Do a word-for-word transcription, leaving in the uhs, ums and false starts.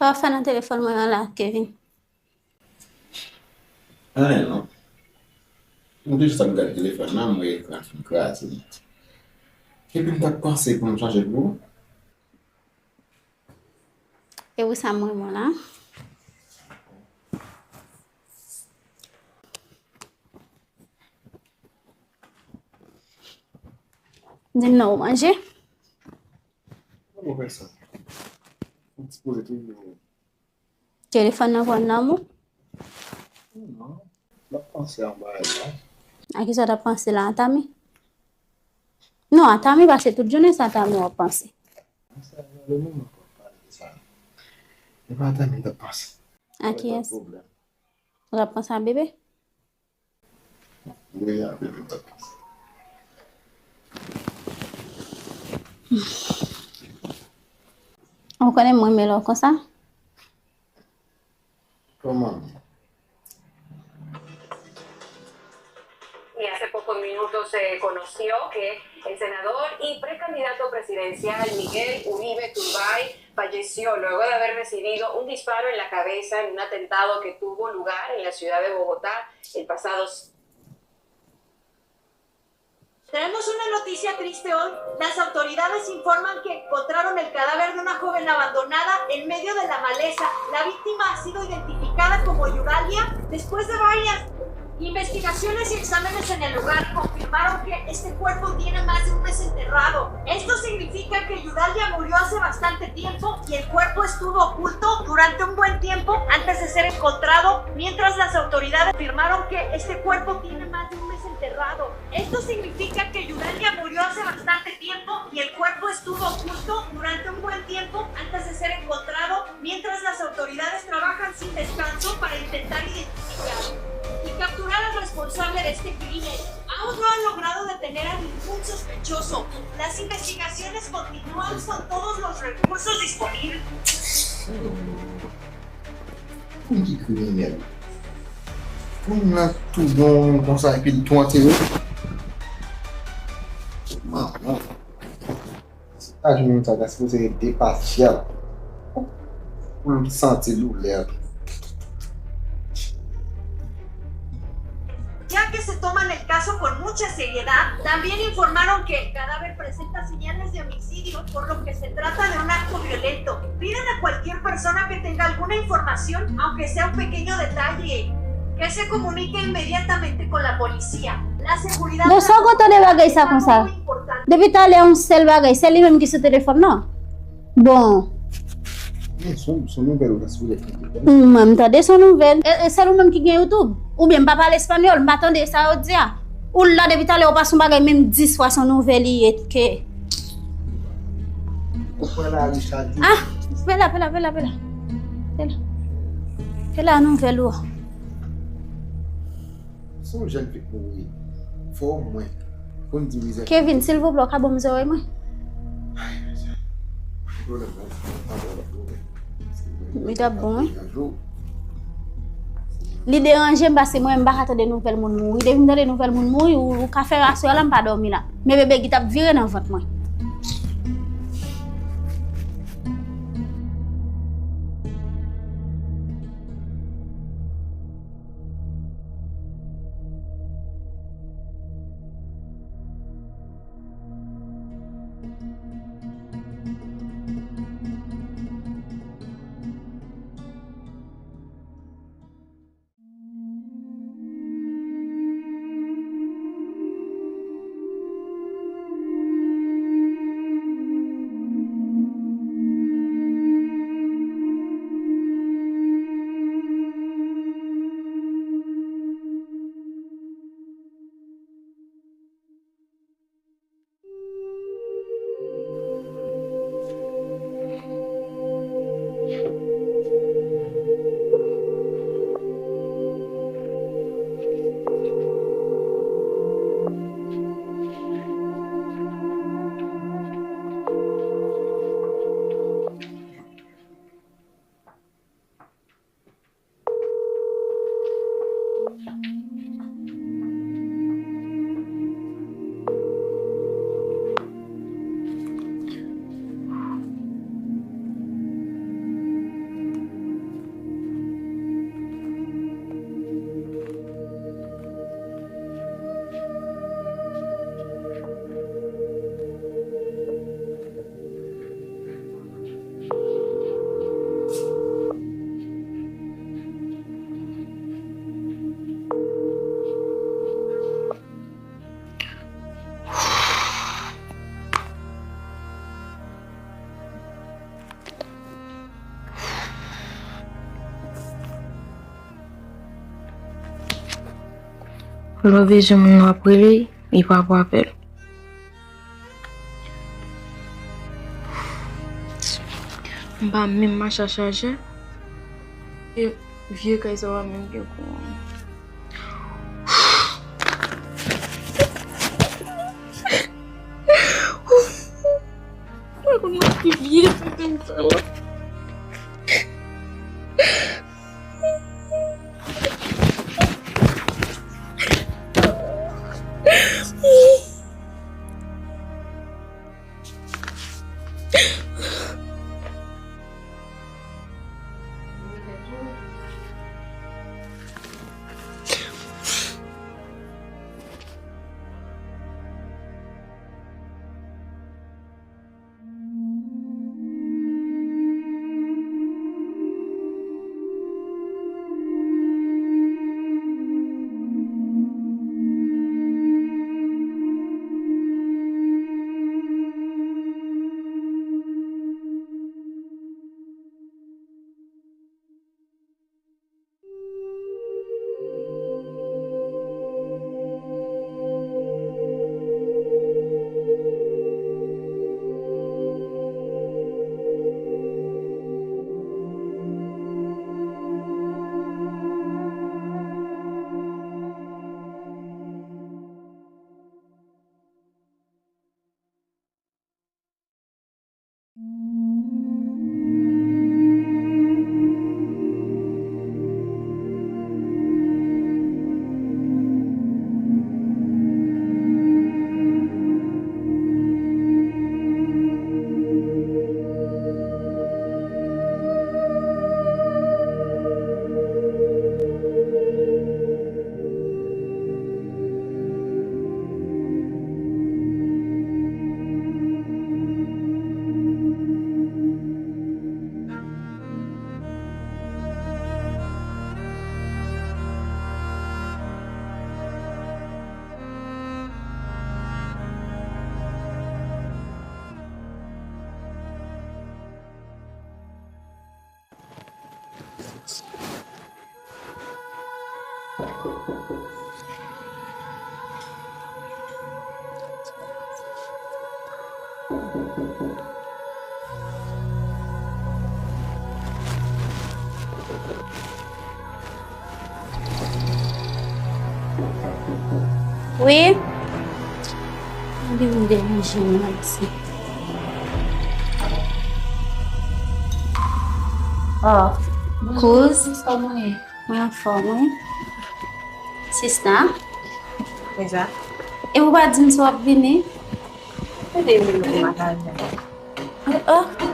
Sa w ap fè nan telefòn mwen an la, Kevin? Anyen non. Mwen te jis ap gade telefòn nan, m wè ekran fin kraze nèt. Epi m t ap panse pou m chanje pou ou. E wi, sa m renmen la. Di m non, ou manje? Mwen fè sa. Mwen sipoze toujou. Telefòn nan pran nan ou? Non. M ap panse anba la. A kisa w t ap panse la, Atami? Non, Atami, paske tout jounen sa Atami w ap panse. Sa, le moman pou pale de sa. E pa Atami m t ap panse. A kiyès? Ou t ap panse a bebe? Wi, a bebe m t ap panse. Ou konnen mwen renmen lè w konsa. Kòman? Y hace pocos minutos se conoció que el senador y precandidato presidencial Miguel Uribe Turbay falleció luego de haber recibido un disparo en la cabeza en un atentado que tuvo lugar en la ciudad de Bogotá el pasado... Tenemos una noticia triste hoy. Las autoridades informan que encontraron el cadáver de una joven abandonada en medio de la maleza. La víctima ha sido identificada como Yudalia después de varias investigaciones y exámenes en el lugar confirmaron que este cuerpo tiene más de un mes enterrado. Esto significa que Yudalia murió hace bastante tiempo y el cuerpo estuvo oculto durante un buen tiempo antes de ser encontrado, mientras las autoridades afirmaron que este cuerpo tiene más de un mes enterrado. Esto significa que Yudalia murió hace bastante tiempo y el cuerpo estuvo oculto durante un buen tiempo antes de ser encontrado, mientras las autoridades trabajan sin descanso para intentar identificar y capturar al responsable de este crimen. Aún no han logrado detener a ningún sospechoso. Las investigaciones continúan con todos los recursos disponibles. Moun ki kriminèl. Moun nan tou bon konsa epi l tou antere. Manman. Se pa jwenn moun sa ta sipoze ret depasyal pou l santi doulè. Ya que se toman el caso con mucha seriedad, también informaron que el cadáver presenta señales de homicidio, por lo que se trata de un acto violento. Piden a cualquier persona que tenga alguna información, aunque sea un pequeño detalle, que se comunique inmediatamente con la policía. La seguridad... Bon, sa w kontan de bagay sa konsa? Depi talè yon sèl bagay, se li menm ki sou telefòn nan. Bon. Men son, son nouvèl ou ta sipoze fè. Mwen, m tande son nouvèl. E, e sèl ou menm ki gen YouTube? Oubyen m pa pale espanyòl, m pa tande sa yo di a. Ou la depi talè ou pa son bagay, menm dis fwa son nouvèl li ye ke. Ou pran lari chak jou. Ah, pe la, pe la, pe la, pe la. Pe la. Pe la nouvèl ou. Se yon jèn fi k mouri. Fò mwen pou n di mizè. Kevin, silvouplè, w ka ban m zewo mwen? Ay, mizè. Pwoblèm nan, pa pwoblèm. Li t ap bon, wi. Li deranje m paske mwen, m pa ka tande nouvèl moun mouri. Depi m tande nouvèl moun mouri, ou, ou ka fè aswè a la, m pa dòmi la. Men bebe Guy t ap vire nan vant mwen. Lè w bezwen moun nan w ap rele, li pa pou apèl. M pa menm mache a chaje. E vye kay sa pa menm gen kouran. Mwen konn mwen ki vye fè kay sa la. Wi. Anvi m deranje w, Alexis. Oh, kouz. Kòman w ye? Mwen anfòm, wi. Sista? Deja? E ou pa di m si w ap vini? Mwen te vini pou madanm nan. Oh, oh.